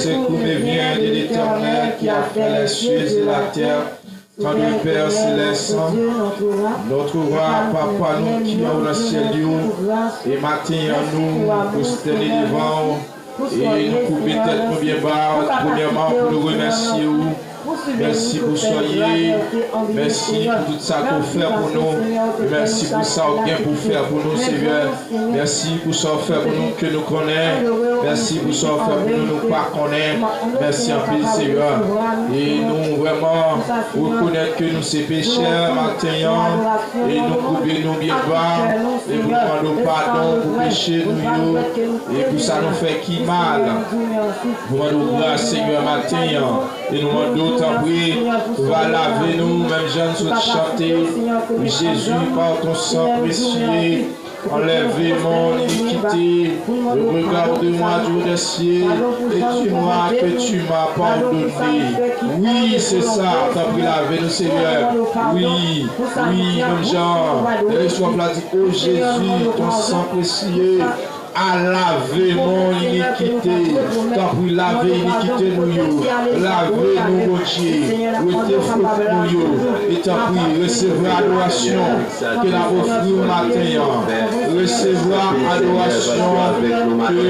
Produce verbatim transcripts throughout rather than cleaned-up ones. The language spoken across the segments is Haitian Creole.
secours me vient de l'Éternel qui a fait les cieux et la terre. Tendre Père céleste, notre roi, papa nou ki anwo nan syèl yo, e maten an nou pwostène devan w, e nou koube tèt nou byen ba, premyèman pou nou remèsye w. Mèsi pou sa w ye. Mèsi pou tout sa ke w fè pou nou. Mèsi pou sa w gen pou fè pou nou, Senyè. Mèsi pou sa w fè pou nou ke nou konnen. Mèsi pou sa w fè pou nou, nou pa konnen. Mèsi anpil, Senyè. E nou vrèman rekonèt ke nou se pechè maten an. E nou koube nou byen ba. E pou nou mande w padon pou peche nou yo. E pou sa nou fè ki mal. Pou mande w gras, Senyè, maten an. E nou mande w, tanpri, va lave nou, menm jan n sot chante. Oui, Jésus, par ton sang précieux, enlève mon iniquité. Regarde-moi du haut des cieux, et dis-moi que tu m'as pardonné. Wi, se sa, tanpri, lave nou, Senyè. Wi, wi, menm jan lè Lespri w ap la di, O Jezi, ton sang précieux a lavé mon iniquité. Tanpri, lave inikite nou yo. Lave nou, Bondye. Rete fwot nou yo. E tanpri, resevwa adorasyon ke n ap ofri w maten an. Resevwa adorasyon ke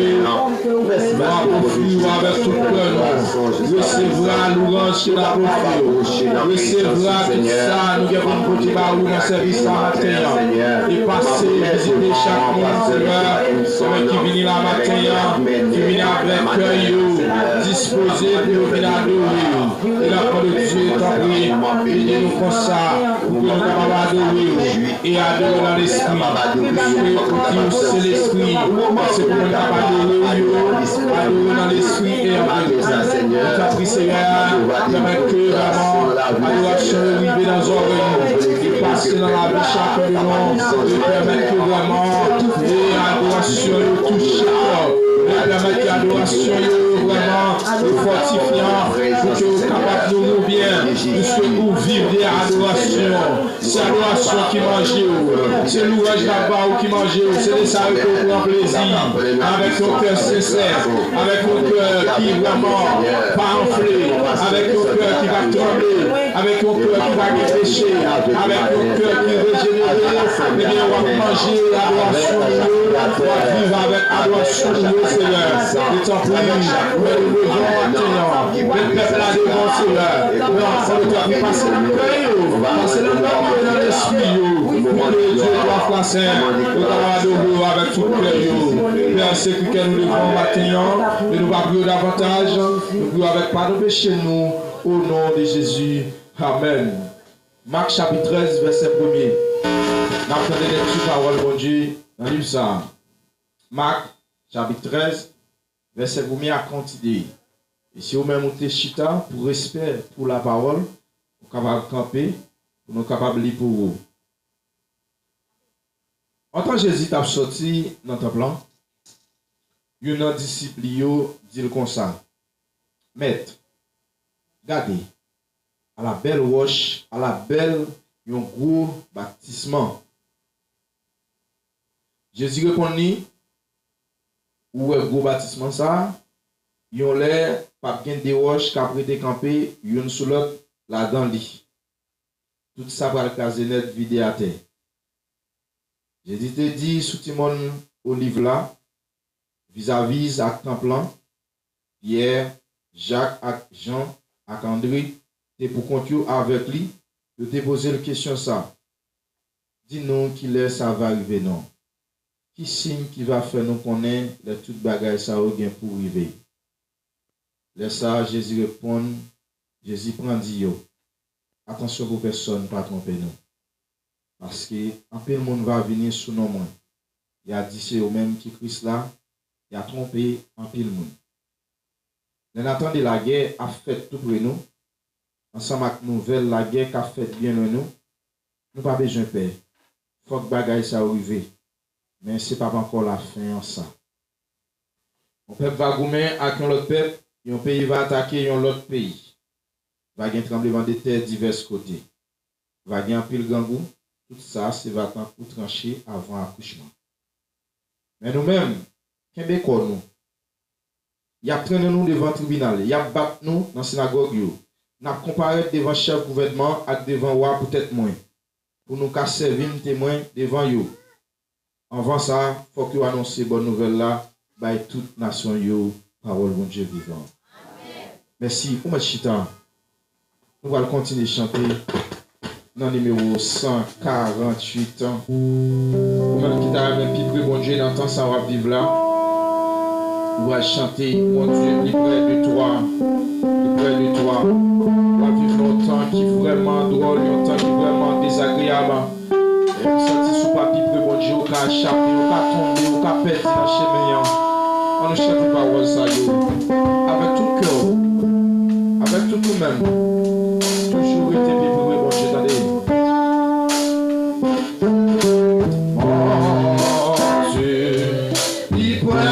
n ap ofri w avèk tout kè nou. Resevwa louwanj ke n ap ofri w. Resevwa tout sa nou gen pou n pote ba ou nan sèvis sa maten an. E pase vizite chak moun, Senyè, ki vini la maten an, ki vini avèk kè yo dispoze pou yo vin adore w. E n ap mande w, Dye, tanpri, ede nou konsa, pou ke nou kapab adore w e adore nan lespri. Paske ou di ou se lespri, se pou moun k ap adore w yo adore nan lespri e an verite. Nou tanpri, Senyè, pèmèt ke vrèman adorasyon yo rive nan zòrèy nou, e pase nan lavi chak de nou, e pèmèt ke vrèman, e adorasyon yo touche kè, e pèmèt ke adorasyon yo vrèman fòtifyan, pou ke yo kapab nouri w byen, piske ou viv de adorasyon. Se adorasyon ki manje w, se louwanj n ap ba ou ki manje w, se de sa yo ke ou pran plezi, avèk yon kè sensè, avèk yon kè ki vrèman pa anfle, avèk yon kè ki pa tranble, avèk yon kè ki pa gen peche, avèk yon kè ki rejenere, ebyen, w ap manje adorasyon nou yo, w ap viv avèk adorasyon nou yo, Senyè. E tanpri, mwen nou devan w maten an, men pèp la devan w, Senyè. Mwen anfan nou tanpri pase nan kè yo, pase nan nanm yo, nan lespri yo, pou ke Dye twa fwa sen, yo kapab adore w avèk tout kè yo. Pè, sekwi kè nou devan w maten an, e nou pa priye w davantaj, nou priye w avèk padon peche nou, o non de Jezi. Amèn. Mak chapit trèz, vèsè premye. N ap tande lekti pawòl Bondye nan liv sa a. Mak chapit trèz, vèsè premye a kontinye. E si ou menm ou te chita pou respè pou lapawòl, ou kapab kanpe pou nou kapab li pou ou. Antan Jezi t ap sòti nan tanp lan, youn nan disip li yo di l konsa, Mèt, gade, ala bèl wòch, ala bèl yon gwo batisman! Jezi reponn li, Ou wè gwo batisman sa a? Yon lè, p ap gen de wòch k ap rete kanpe youn sou lòt ladan li. Tout sa pral kraze nèt, vide atè. Jezi te di sou ti mòn Oliv la, vizaviz ak tanp lan, Pyè, Jak ak Jan ak Andre te poukont yo avèk li, yo te poze l kesyon sa a, Di nou kilè sa va rive non? Ki siy ki va fè nou konnen lè tout bagay sa yo gen pou rive? Lè sa a, Jezi reponn, Jezi pran di yo, Atansyon pou pèsonn pa twonpe nou. Paske anpil moun va vini sou non mwen. Y a di se yo menm ki Kris la, y a twonpe anpil moun. Lè n a tande lagè ap fèt toupre nou, ansanm ak nouvèl lagè k ap fèt byen lwen nou, nou pa bezwen pè. Fòk bagay sa yo rive, men se p ap ankò lafen an sa. Yon pèp va goumen ak yon lòt pèp, yon peyi va atake yon lòt peyi. Va gen tranblemanntè divès kote. Va gen anpil grangou, tout sa se va tankou tranche avan akouchman. Men nou menm, kenbe kò nou. Y ap trennen nou devan tribinal, y ap bat nou nan sinagòg yo. N ap konparèt devan chèf gouvènman ak devan wa poutèt mwen, pou nou ka sèvi m temwen devan yo. Anvan sa, fòk yo anonse bòn nouvèl la bay tout nasyon yo, pawòl Bondye vivan. Mèsi, ou mèt chita. Nou pral kontinye chante nan nimewo san karanntuit. Ou menm ki ta renmen pi pre Bondye nan tan sa w ap viv la, ou pral chante Bondye pi pre de twa, pi pre de twa. W ap viv nan yon tan ki vrèman dwòl, yon tan ki vrèman dezagreyab. E m santi si w pa pi pre Bondye, ou ka chape, ou ka tonbe, ou ka pèdi nan chemen an. Ann nou chante pawòl sa yo avèk tout kè w, avèk tout ou menm. Toujou rete pi pre Bondye, tande. Mon Dieu, pi pre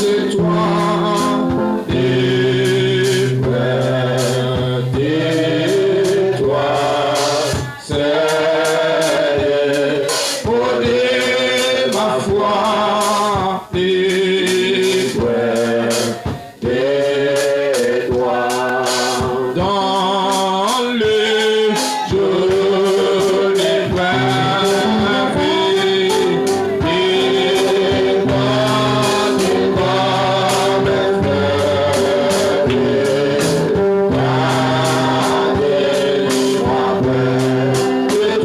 de twa, pi pre de twa. Seyè, ode ma foi, pi pre de twa. Dans le jour de bravi, pi pre de twa, pi pre de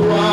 twa.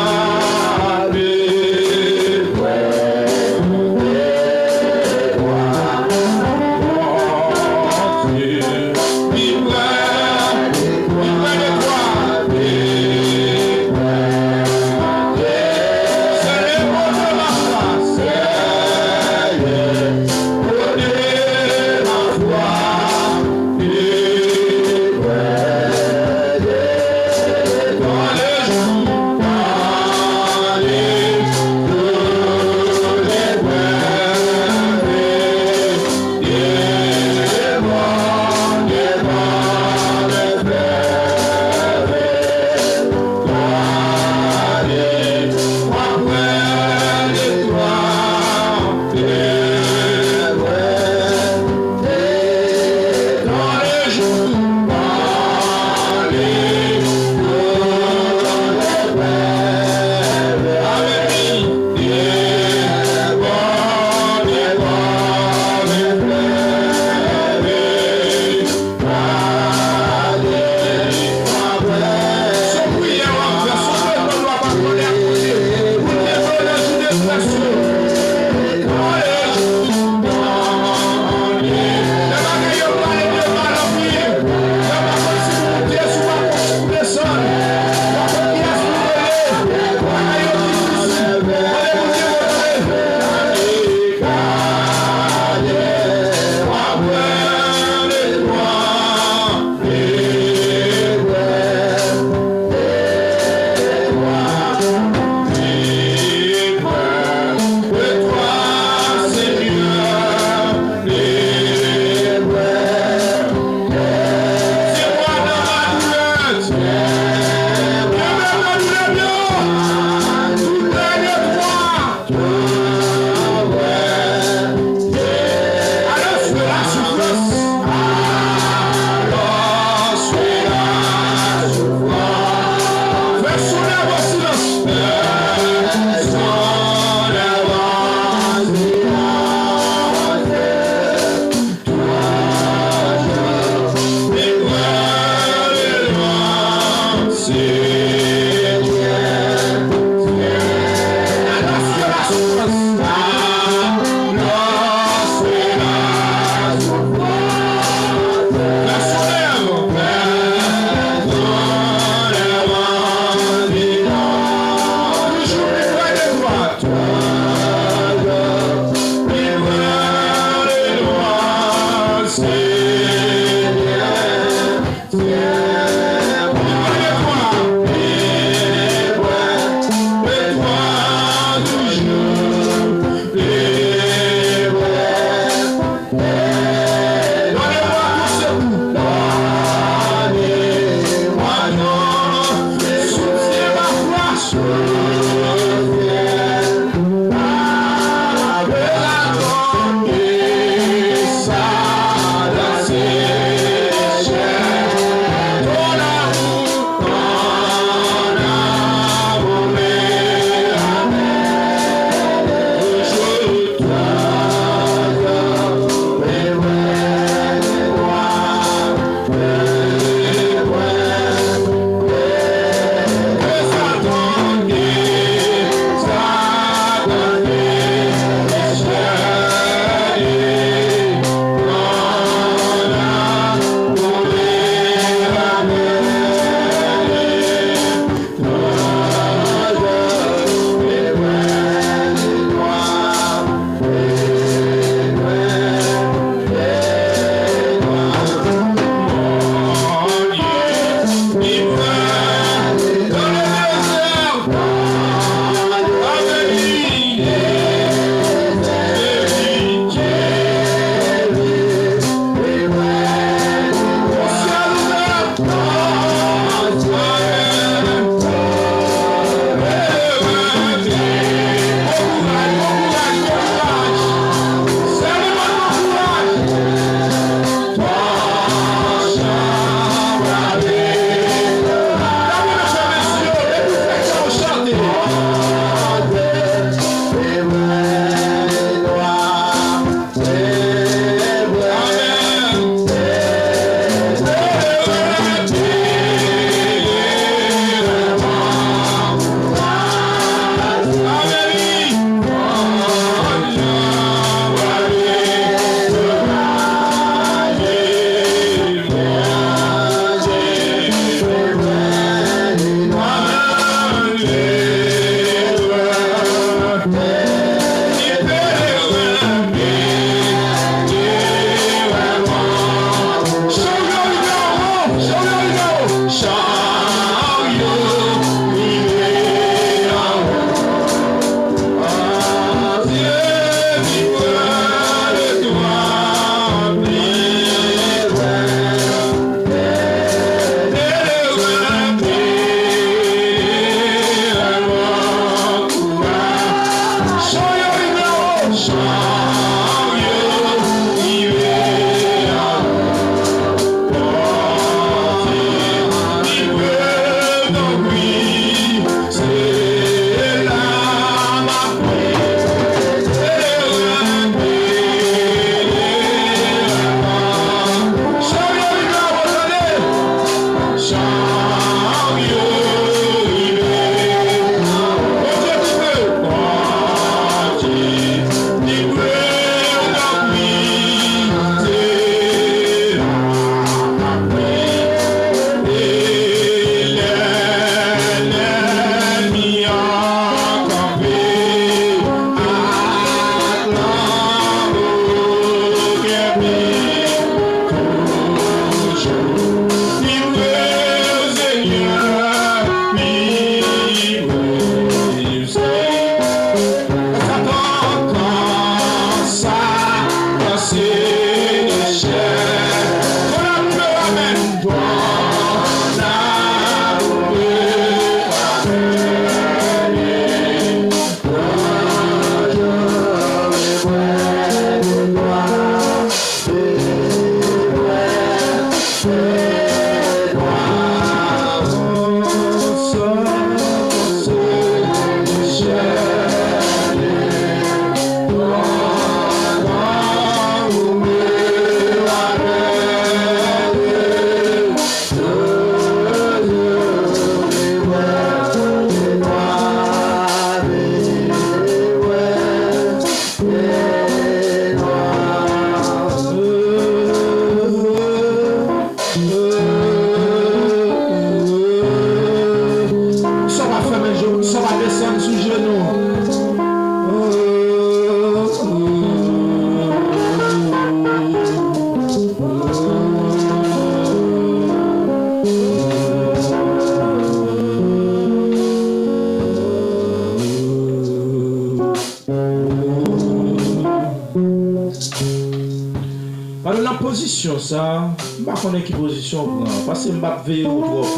Kesyon sa, m pa konnen ki pozisyon w pran, paske m p ap veye w twòp.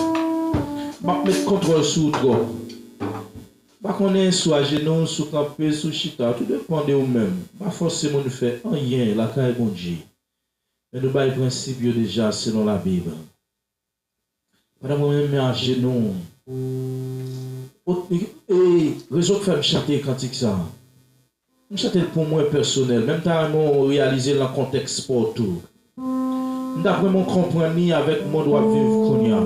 M ap met kontwòl sou ou twòp. M pa konnen si w ajenou, si w kanpe, si w chita, tou depann de ou menm. M pa fòse moun fè anyen lakay Bondye. Men nou bay prensip yo deja selon Labib. Pandan mwen menm m ajenou, ot-, e, rezon k fè m chante kantik sa, m chante l pou mwen pèsonèl, men m ta renmen w reyalize l nan kontèks pa w tou. M t ap renmen w konprann li avèk mond w ap viv kounye a.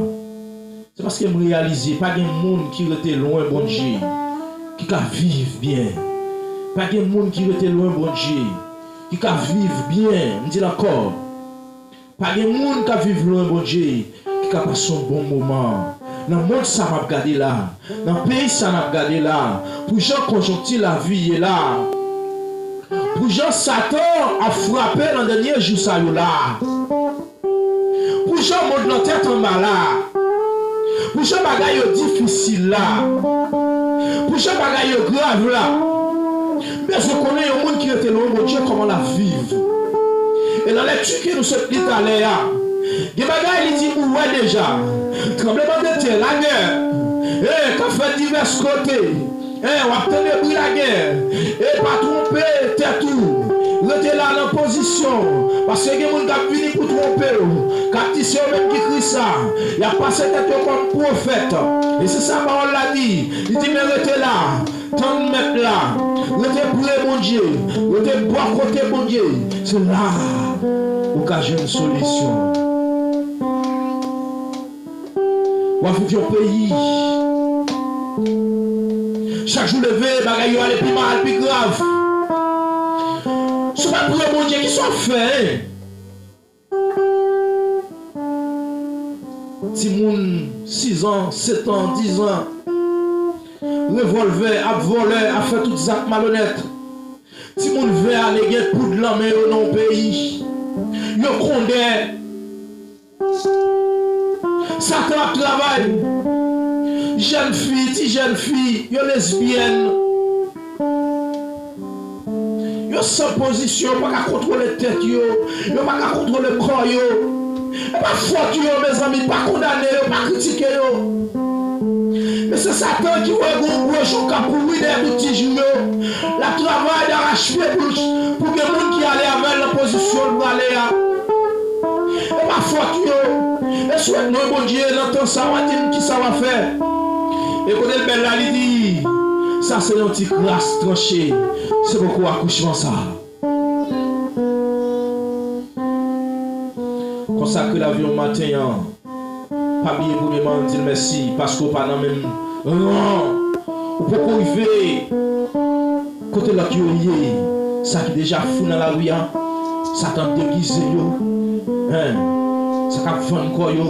Se paske m reyalize pa gen moun ki rete lwen Bondye ki ka viv byen. Pa gen moun ki rete lwen Bondye ki ka viv byen. M di l ankò. Pa gen moun k ap viv lwen Bondye ki ka pase yon bon moman. Nan mond sa m ap gade la, nan peyi sa n ap gade la, pou jan konjonkti lavi ye la, pou jan Satan ap frape nan dènye jou sa yo la, pou jan mond lan tèt anba la, pou jan bagay yo difisil la, pou jan bagay yo grav la, m bezwen konnen yon moun ki rete lwen Bondye kòman l ap viv. E nan lèkti ke nou sot li talè a, gen bagay li di ou wè deja. Tranblemanntè, lagè, e, k ap fèt divès kote. E, w ap tande bri lagè. E pa twonpe tèt ou. Rete la nan pozisyon. Paske gen moun k ap vini pou twonpe w, k ap di se yo menm ki Kris la. Y ap pase tèt yo kòm pwofèt. E se sa pawòl la di. Li di, men rete la. Tann Mèt la. Rete pre Bondye. Rete bò kote Bondye. Se la ou ka jwenn solisyon. W ap viv yon peyi. Chak jou leve, bagay yo ale pi mal, pi grav. Si w pa priye Bondye, kisa w ap fè, en? Timoun sis an, sèt an, dis an, revòlvè, ap vòlè, ap fè tout zak malonèt. Timoun ven ane gen poud nan men yo nan yon peyi. Yo kondè. Satan ap travay. Jèn fi, ti jèn fi, yo lesbyèn. Yo san pozisyon, yo pa ka kontwole tèt yo, yo pa ka kontwole kò yo. E pa fòt yo, mezanmi, pa kondane yo, pa kritike yo. Men se Satan ki wè gon gwo jou k ap kouri dèyè tout ti jou yo. L ap travay darachpye pou, pou gen moun ki ale avè l nan pozisyon l prale a. E pa fòt yo. E si w wè non Bondye nan tan sa, w a di m kisa w a fè. E kote l bèl la, li di, sa se yon ti gras tranche. Se poko akouchman sa. Konsakre lavi w maten an. Pa bliye premyèman di l mèsi paske w pa nan menm ran. Ou poko rive kote lòt yo ye. Sa ki deja fou nan lari a, Satan degize yo. Hein? Sa k ap vann kò yo.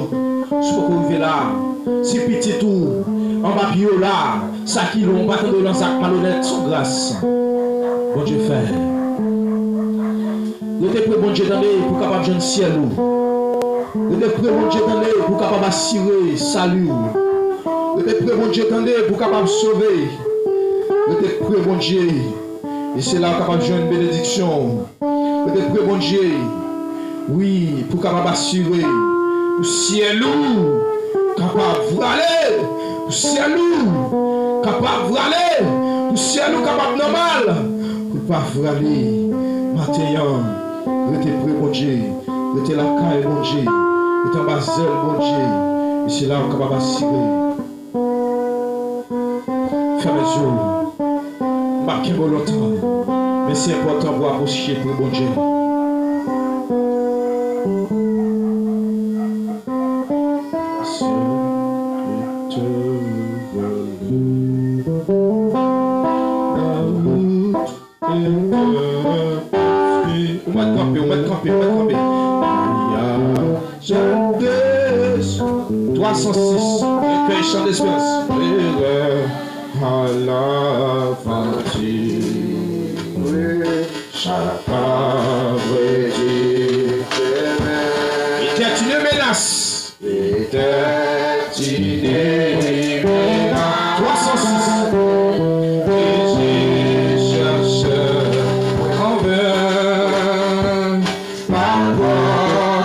Si w poko rive la, si pitit ou anba pye w la, sa ki lwen w pa tande w nan zak malonèt, se yon gras Bondye fè. Rete pre Bondye tande pou w kapab jwenn syèl ou. Rete pre Bondye tande pou w kapab asire sali w. Rete pre Bondye tande pou w kapab sove. Rete pre Bondye. E se la w kapab jwenn benediksyon w. Rete pre Bondye. Wi, pou w kapab asire. Pou syèl ou kapab vrale. Pou syèl ou kapab vrale. Pou syèl ou kapab nòmal. Pou l pa vrale. Maten an, rete pre Bondye. Rete lakay Bondye. Rete anba zèl Bondye. E se la w kapab asire. Fèmen zye w. M ap kenbe w lontan. Men se enpòtan pou w apwoche pre Bondye. Ou mèt kanpe, ou mèt kanpe, ou mèt kanpe. Twa san sis, rekèy Chan Desperans. Erè a lavanti. Sa pa vle di. Etètine menas. Etètine menas. Twa san sis. Dezi chèchè an ven. Pa pran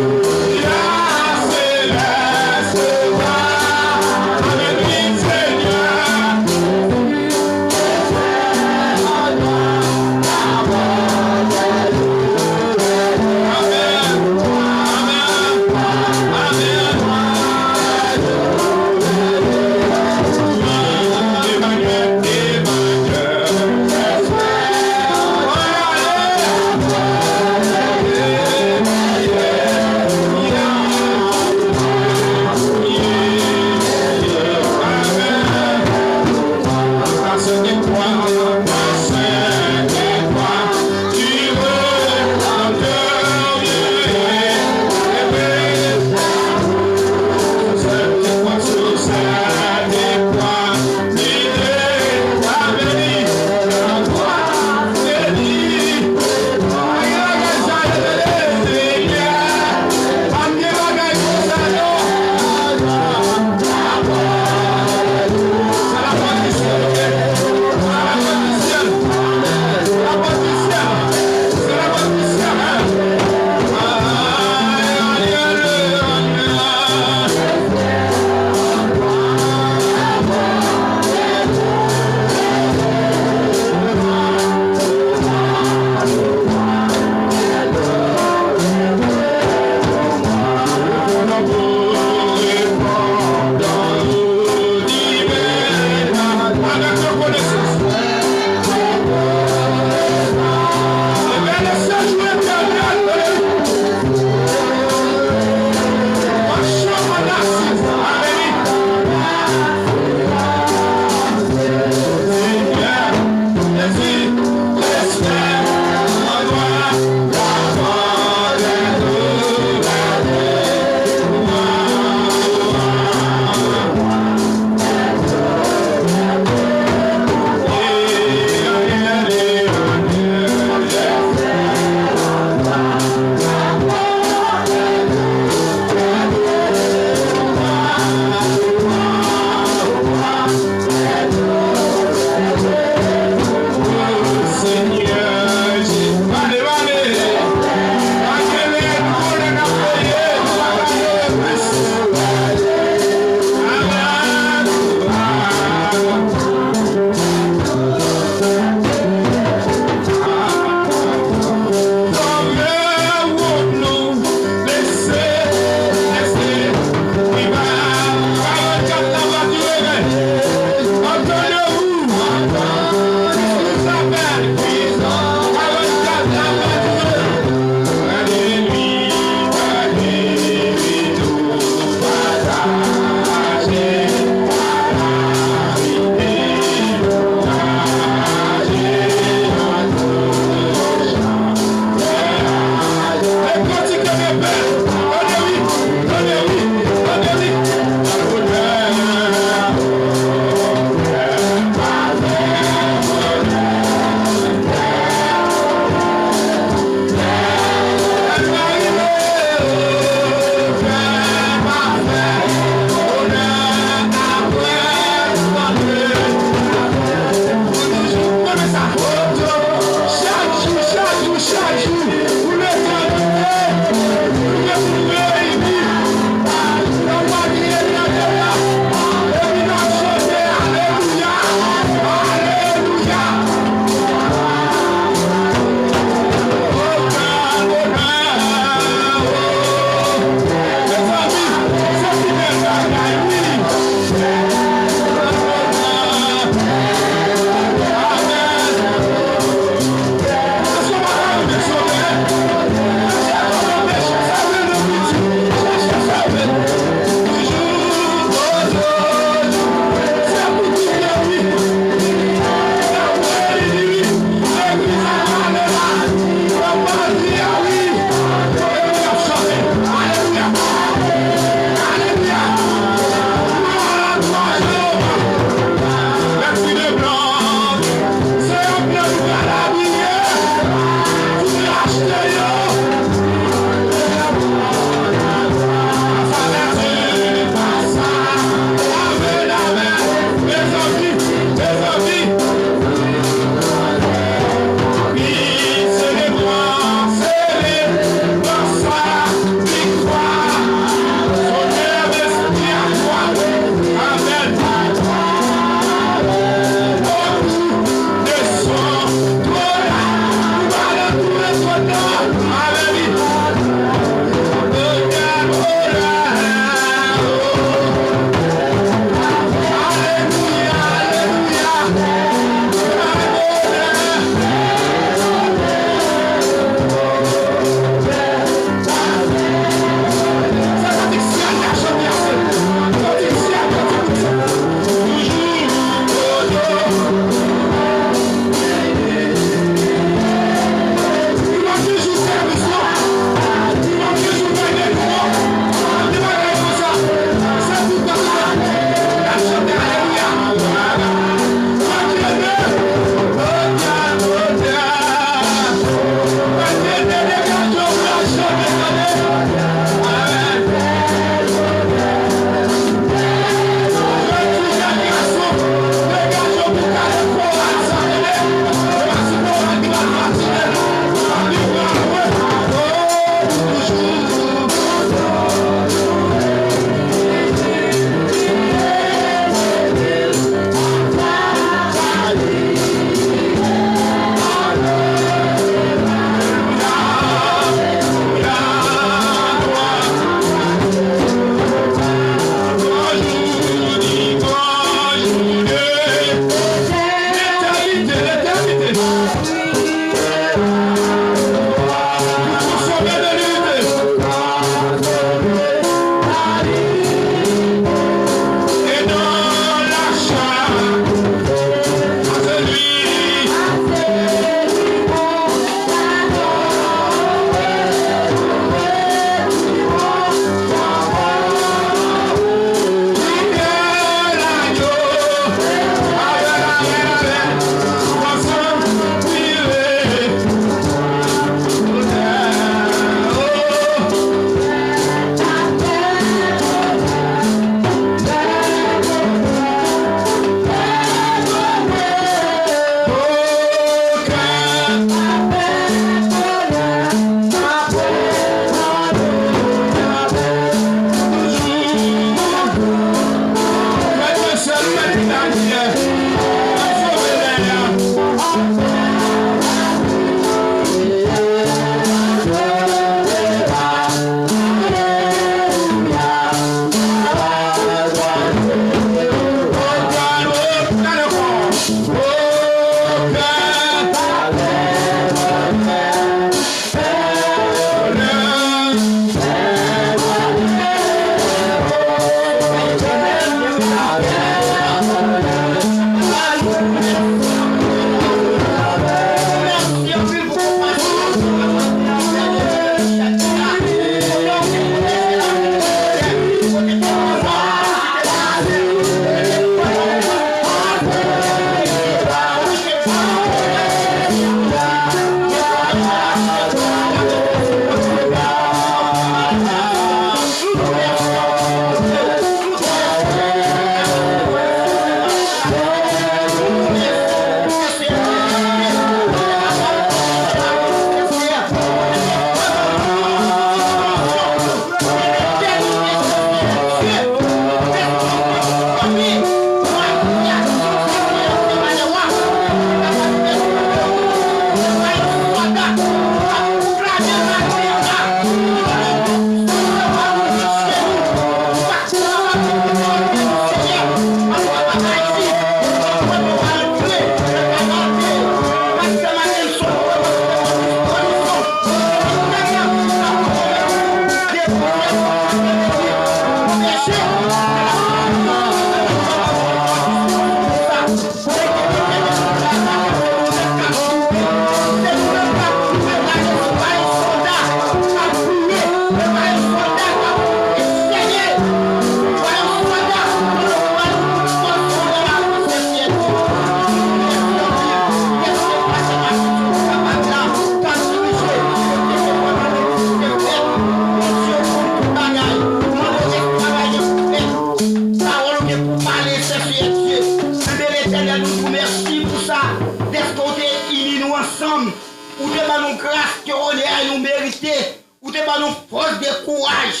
nou merite. Ou te ban nou fòs de kouraj.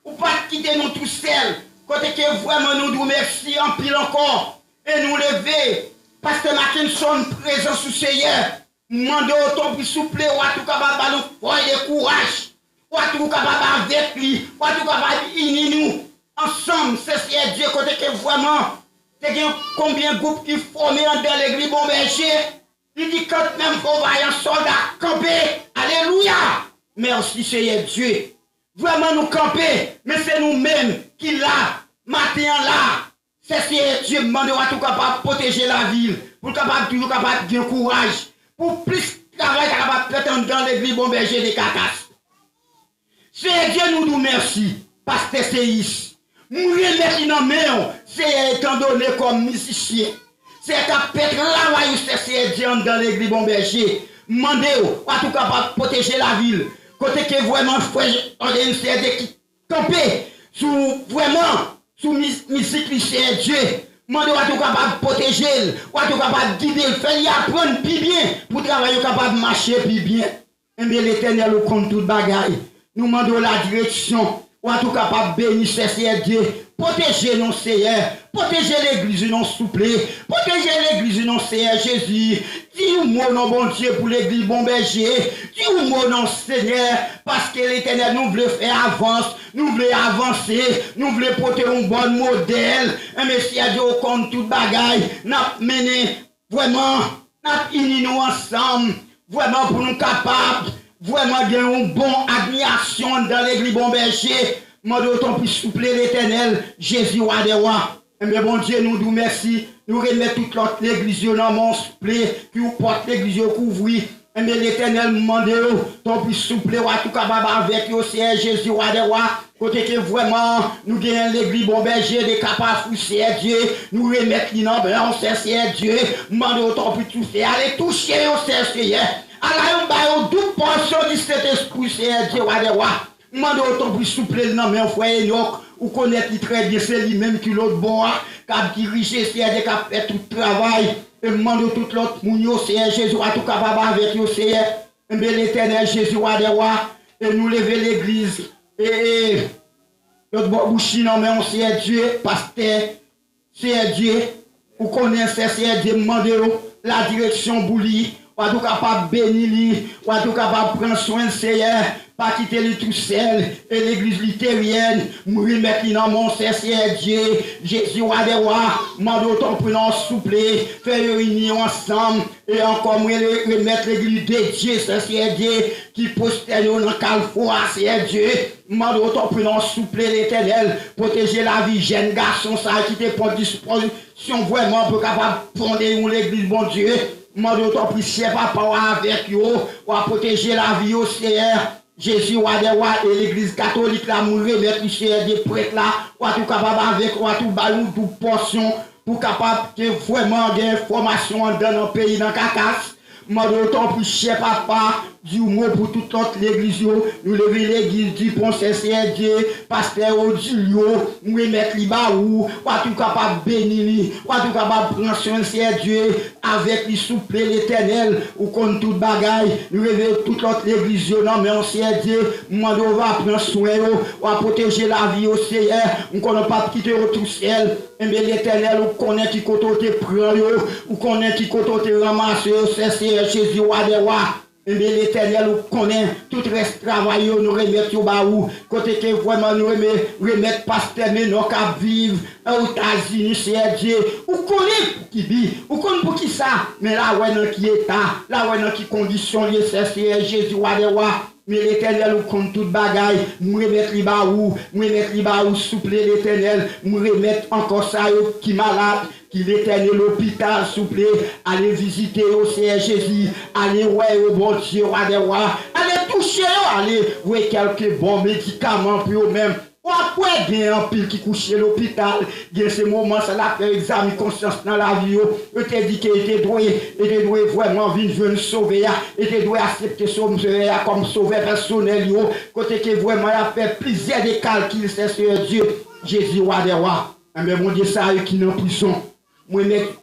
Ou pa t kite nou tousèl. Kote ke vrèman nou di w mèsi anpil ankò. E nou leve. Pastè Mackenson, prezans ou, Seyè. M mande w, tanpri, souple, w a tou kapab ba nou fòs de kouraj. W a tou kapab avèk li. W a tou kapab ini nou ansanm, Sè, Seyè Dye, kote ke vrèman te gen konbyen gwoup ki fòme anndan legliz Bon Bèje. Li di, kantmenm fò vayan sòlda kanpe. Alelouya! Mèsi, Seyè Dye. Vrèman, nou kanpe, men se nou menm ki la, maten an la. Sè, Seyè Dye, m mande w a tou kapab pwoteje lavi l, pou l kapab toujou kapab gen kouraj, pou plis travay ta kapab fèt anndan legliz Bon Bèje de Kakas. Seyè Dye, nou di w mèsi, pastè Seyis. M remèt li nan men w, Seyè, etandone kòm mizisyen, Seyè, k ap fè travay ou, Sè, Seyè Dye, anndan legliz Bon Bèje. M mande w, w a tou kapab pwoteje lavi l. Kote ke vrèman frè Jordan, Seyè Dye, ki kanpe sou vrèman, sou mi- mizik li, Seyè Dye. Mande w a tou kapab pwoteje l, w a tou kapab gide l, fè li aprann pi byen, pou travay yo kapab mache pi byen. Enben, Letènèl, ou konn tout bagay. Nou mande w ladireksyon, w a tou kapab beni, Sè, Seyè Dye. Pwoteje nou, Seyè. Pwoteje legliz ou non, souple. Pwoteje legliz ou non, Seyè Jezi. Di yon mo non, Bondye, pou legliz Bon Bèje. Di yon mo non, Senyè, paske, Letènèl, nou vle fè avans, nou vle avanse, nou vle pote yon bòn modèl. Enben, Seyè Dye, ou konn tout bagay. N ap mennen, vrèman, n ap ini nou ansanm, vrèman, pou nou kapab vrèman gen yon bon admirasyon anndan legliz Bon Bèje. Mande w, tanpri, souple, Letènèl, Jezi, Wa dè wa. Enben, Bondye, nou di w mèsi. Nou remèt tout lòt legliz yo nan men w, souple, ke w pòt legliz yo kouvri. Enben, Letènèl, m mande w, tanpri, souple, w a tou kapab avèk yo, Seyè Jezi, Wa dè wa. Kote ke vrèman nou genyen legliz Bon Bèje de Kapafou, Seyè Dye, nou remèt li nan men w, Sè, Seyè Dye. M mande w, tanpri, tou, Seyè, ale touche yo, Sè, Seyè. Ala yo, ba yo doub pòsyon di Sentespri, Seyè Dye, Wa dè wa. M mande w, tanpri, souple l nan men w, frè Enòk. Ou konèt li trè byen, se li menm ki lòt bò a, k ap dirije, Seyè Dye, k ap fè tout travay. E m mande w, tout lòt moun yo, Seyè Jezi, w a tou kapab avèk yo, Seyè. Enben, Letènèl Jezi, Wa dè wa, e nou leve legliz, e, e, lòt bò bouchi nan men w, Seyè Dye, pastè, Seyè Dye, ou konnen, Sè, Seyè Dye, m mande w ladireksyon pou li, w a tou kapab beni li, w a tou kapab pran swen l, Seyè, pa kite li tousèl, e legliz literyèn, m remèt li nan men w, Sè, Seyè Dye, Jezi, Wa dè wa, m mande w, tanpri, non, souple, fè yo ini yo ansanm, E ankò, mwen re- remèt legliz de Dye, Sè, Seyè Dye, ki pwostène yo nan kalfou a, Seyè Dye. M mande w, tanpri, non, souple, Letènèl, pwoteje lavi jèn gason sa a ki te pran dispozisyon vrèman pou kapab fonde yon legliz, Bondye. M mande w, tanpri, Seyè, Papa, w avèk yo, w a pwoteje lavi yo, Seyè. Jezi, Wa dè wa, e legliz katolik la, m remèt li, Seyè Dye, prèt la, w a tou kapab avèk, w a tou ba l yon doub pòsyon pou kapab ke vrèman gen fòmasyon anndan nan peyi nan Kakas. M mande w tanpri, chè Papa, di yon mo pou tout lòt legliz yo. Nou leve legliz Dipon, Sè, Seyè Dye, pastè Odilio, m remèt li ba ou, w a tou kapab beni li, w a tou kapab pran swen l, Seyè Dye. Avèk li, souple, Letènèl, ou konn tout bagay. Nou leve tout lòt legliz yo nan men w, Seyè Dye. M mande w va pran swen yo, w a pwoteje lavi yo, Seyè. M konnen w p ap kite yo tousèl. Enben, Letènèl, ou konnen ki kote w te pran yo, ou konnen ki kote w te ranmase yo, Sè, Seyè Jezi, Wa dè wa. Enben, Letènèl, ou konnen tout rès travay yo, nou remèt yo ba ou. Kote ke vrèman nou reme- remèt pastè Menò k ap viv Ozetazini, Seyè Dye, ou konnen pou ki bi, ou konn pou ki sa, men la wè nan ki eta, la wè nan ki kondisyon l ye, Sè, Seyè Jezi, Wa dè wa. Men Letènèl, ou konn tout bagay, m remèt li ba ou, m remèt li ba ou, souple, Letènèl, m remèt ankò sa yo ki malad, ki entène lopital, souple, ale vizite yo, Seyè Jezi, ale wè yo, Bondye, Wa dè wa, ale touche yo, ale voye kèlke bon medikaman pou yo menm. W ap wè gen anpil ki kouche lopital, gen se moman sa l ap fè egzamen konsyans nan lavi yo. Yo te di ke yo te dwe, yo te dwe vrèman vin jwenn Sovè a, yo te dwe aksepte Sovè a kòm Sovè pèsonèl yo, kote ke vrèman y ap fè plizyè de kalkil, Sè, Seyè Dye, Jezi, Wa dè wa. Enben, Bondye, sa yo ki nan prizon, mwen mèt,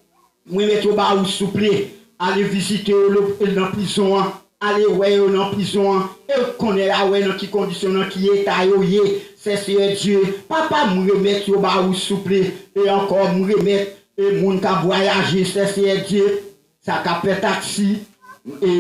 mwen mèt yo ba ou, souple, ale vizite yo lo- nan prizon an. ale wè yo nan prizon an, e w konnen a wè nan ki kondisyon, nan ki eta yo ye, Sè, Seyè Dye. Papa, m remèt yo ba ou, souple, e ankò, m remèt, e moun k ap vwayaje, Sè, Seyè Dye, sa k ap fè taksi, e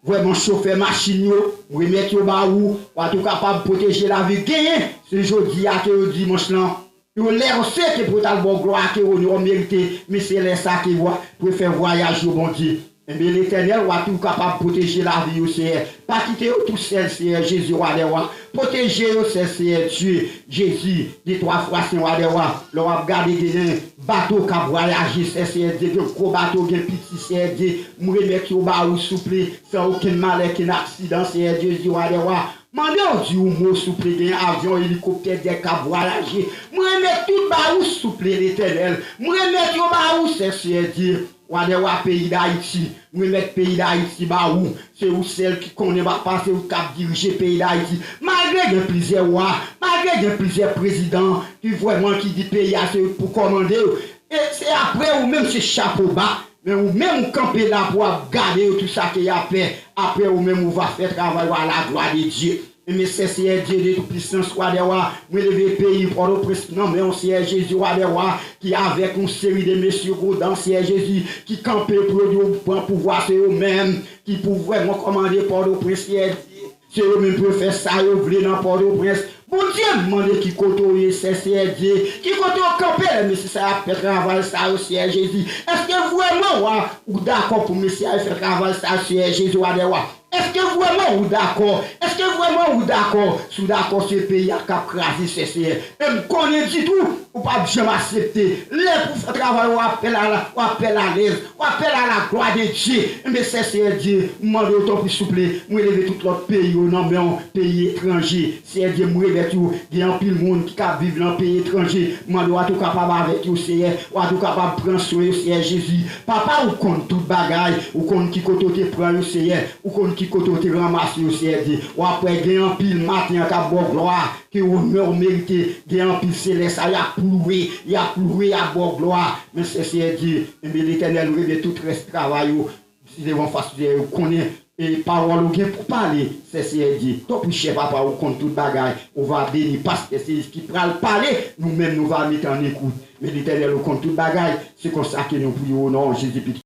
vrèman chofè machin yo, m remèt yo ba ou, w a tou kapab pwoteje lavi genyen, se jodi a ke yo dimanch lan, yo lè yo se ke pou yo t al ba w glwa ke onè w merite, men se lè sa ke w a pou fè vwayaj yo, Bondye. Enben, Letènèl, w a tou kapab pwoteje lavi yo, Seyè. Pa kite yo tousèl, Seyè Jezi, Wa dè wa. Pwoteje yo, Sè, Seyè Dye, Jezi, de twa fwa Sen, Wa dè wa. Lè w ap gade, genyen bato k ap vwayaje, Sè, Seyè Dye, gen gwo bato, gen piti, Seyè Dye. M remèt yo ba ou, souple, san okenn malè, okenn aksidan, Seyè Jezi, Wa dè wa. Mande w di yon mo, souple, gen avyon, elikoptè, djèt k ap vwayaje. M remèt tout ba ou, souple, Letènèl. M remèt yo ba ou, Sè, Seyè Dye. Wa dè wa, peyi Dayiti. M remèt peyi Dayiti ba ou. Se ou sèl ki konnen, papa, se ou k ap dirije peyi Dayiti. Malgre gen plizyè wa, malgre gen plizyè prezidan ki vrèman ki di peyi a se ou k pou kòmande yo. E se apre ou menm se chapo ba. Men ou menm ou kanpe la pou w ap gade yo tout sa ke y ap fè. Apre ou menm ou va fè travay ou a la glwa de Dye. Enben, Sè, Seyè Dye de tout pisans, Wa dè wa, mwen leve peyi Pòtoprens nan men w, Seyè Jezi, Wa dè wa, ki avèk yon seri de mesye godan, Seyè Jezi, ki kanpe pou yo di yo pran pouvwa, se yo menm ki pou vrèman kòmande Pòtoprens, Seyè Dye. Se yo menm pou yo fè sa yo vle nan Pòtoprens. Bondye, m mande ki kote w ye, Sè, Seyè Dye, ki kote w kanpe lè mesye sa y ap fè travay sa yo, Seyè Jezi. Èske vrèman, wa, ou dakò pou mesye a fè travay sa yo, Seyè Jezi, Wa dè wa? Èske vrèman ou dakò? Èske vrèman ou dakò? Si w dakò, se peyi a k ap kraze, Sè, Seyè. E m konnen ditou, ou p ap janm aksepte. Lè pou fè travay, w ap fè l a la, w ap fè l alèz, w ap fè l a la glwa de Dye. Enben, Sè, Seyè Dye, m mande w tanpri, souple, mwen leve tout lòt peyi yo nan men w, peyi etranje. Seyè Dye, m remèt yo. Gen anpil moun ki ka viv nan peyi etranje. M mande w a tou kapab avèk yo, Seyè. W a tou kapab pran swen yo, Seyè Jezi. Papa, ou konn tout bagay. Ou konn ki kote w te pran yo, Seyè. Ou konn ki kote w te ranmase yo, Seyè Dye. W ap wè gen anpil maten an k ap ba w glwa, ke onè w merite. Gen anpil selès a, y ap louwe, y ap louwe, y ap ba w glwa. Men se Seyè Dye, enben Letènèl, ou rele tout rès travay yo. Si devan fas ou, Seyè, ou konnen, e pawòl ou gen pou pale, se Seyè Dye. Tanpri, chè papa, ou konn tout bagay. Ou va beni pastè Seyis ki pral pale, nou menm nou va met an ekout. Men Letènèl, ou konn tout bagay. Se konsa ke nou priye o non Jezi Kris.